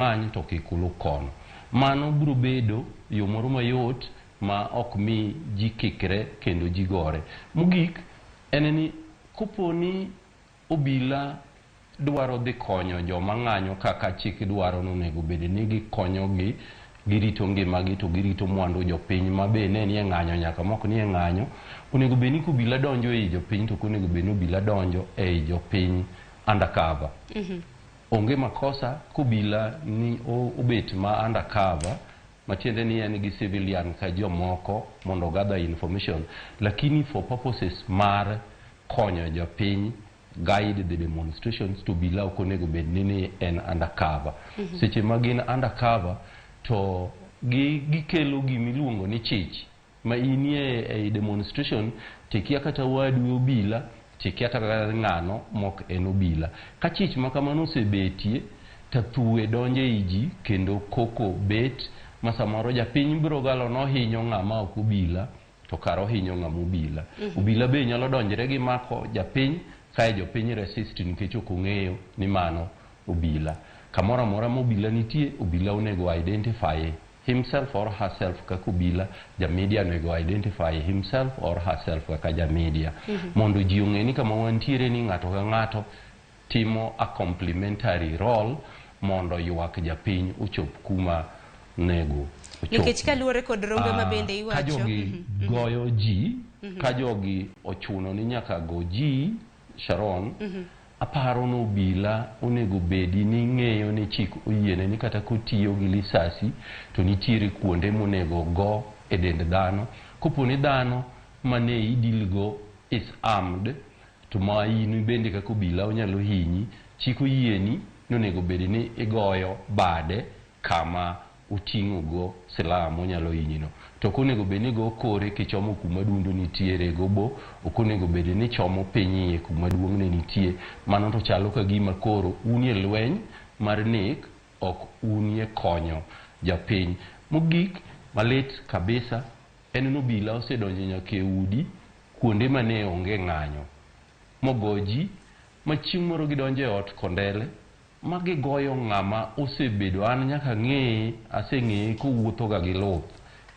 Ng'any to kik ulu kono. Mano biro bedo yo moro mayot ma ok mi ji kikre kendo ji gore. Mogik en ni kopo ni obila dwaro dhi konyo joma ng'anyo kaka chik dwaro ni onego bed ni gikonyogi, girito ngimagi to girito mwandu jopiny ma be ne nie ng'anyo nyaka mok nie ng'anyo, onego bed ni kobila donjo ei jopiny to ok onego bed ni obila donjo ei jopiny undercover. Onge makosa kobila ni obet ma undercover matiende ni en gi civilian ka jomoko mondo gather information, lakini for purposes mar konyo jopiny guide the demonstrations to obila ok onego bed ni en undercover. Seche ma gin undercover to gikelo gimiluongo ni chich ma inie ei demonstration tikia kata wadu obila, tikia kata ng'ano mok en obila. Ka chich ma kamano osebetie to thue donjo ei ji kendo koko bet ma samoro japiny biro galo nohinyo ng'ama ok obila to kara ohinyo ng'ama obila. Obila be nyalo donjre gi mako japiny kae jopiny resist nikech ok ong'eyo ni mano obila. Kamoro amora ma obila nitie, obila onego identify himself or herself kaka obila, ja media onego identify himself or herself kaka ja media. Mondo ji ong'e ni kama wantiere ni ng'ato ka ng'ato timo a complementary role mondo ywak japiny ochop kuma nego ochop. Nikech kaluwore kod rombe ma bende Ka iwacho. jogi goyo ji, ka jogi ochuno ni nyaka go ji, Sharon, aparo ni obila onego bedi ni ng'eyo ni chik oyiene ni kata kotiyo gi lisasi to nitiere kuonde monego go e dend dhano. Kopo ni dhano mane i-deal go is armed, to ma in bende kaka obila onyalo hinyi, chik oyieni ni onego bed ni igoyo bade kama oting'o go silaha monyalo hinyi no. To ok onego bed ni igo kore kichomo kuma dundo nitiere gobo, ok onego bed ni ichomo piny iye kuma duong'ne nitie. Mano to chalo ka gima koro unie lweny mar nek, ok unie konyo japiny. Mogik malit kabisa en ni obila osedonjo nyaka e udi kuonde mane onge ng'anyo mogo ji ma chieng' moro gidonjo e ot Kondele ma gigoyo ng'ama osebedo an nyaka ng'eye, aseng'eye kowuotho ga gi luth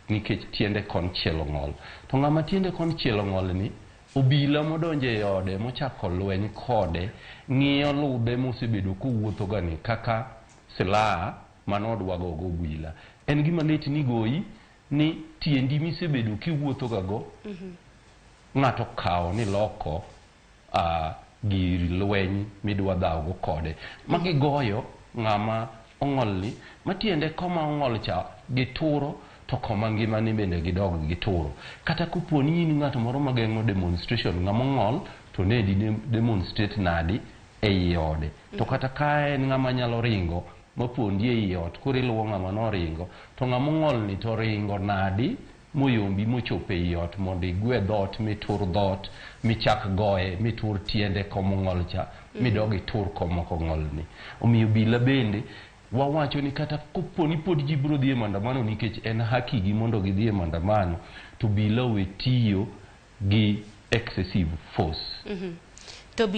nikech tiende konchiel ong'ol. To ng'ama tiende konchiel ong'ol ni, obila modonjo e ode mochako lweny kode ng'iyo ludhe mosebedo kowuotho ga ni kaka silaha manodwa gogo obila. En gima lit ni goyi ni tiendi misebedo kiwuotho ga go ng'ato okawo ni loko gir lweny midwa dhaw go kode. Ma gigoyo ng'ama ong'ol ni, matiende koma ong'ol cha gituro to koma ngima ni bende gidog gituro. Kata kopo ni in ng'at moro mageng'o demonstration, ng'ama ong'ol to ne di demonstrate nadi ei ode. To kata ka en ng'ama nyalo ringo mapondi ei ot, koro iluwo ng'ama noringo, to ng'ama ong'ol ni to ringo nadi moyombi mochopo ei ot mondo igwe dhoot mitur dhoot michak goye mitur tiende komong'ol cha midog itur komok ong'ol ni. Omiyo obila bende wawacho ni kata kopo ni pod ji biro dhi e maandamano nikech en haki gi mondo gidhi e maandamano, to obila owe tiyo gi excessive force. To obila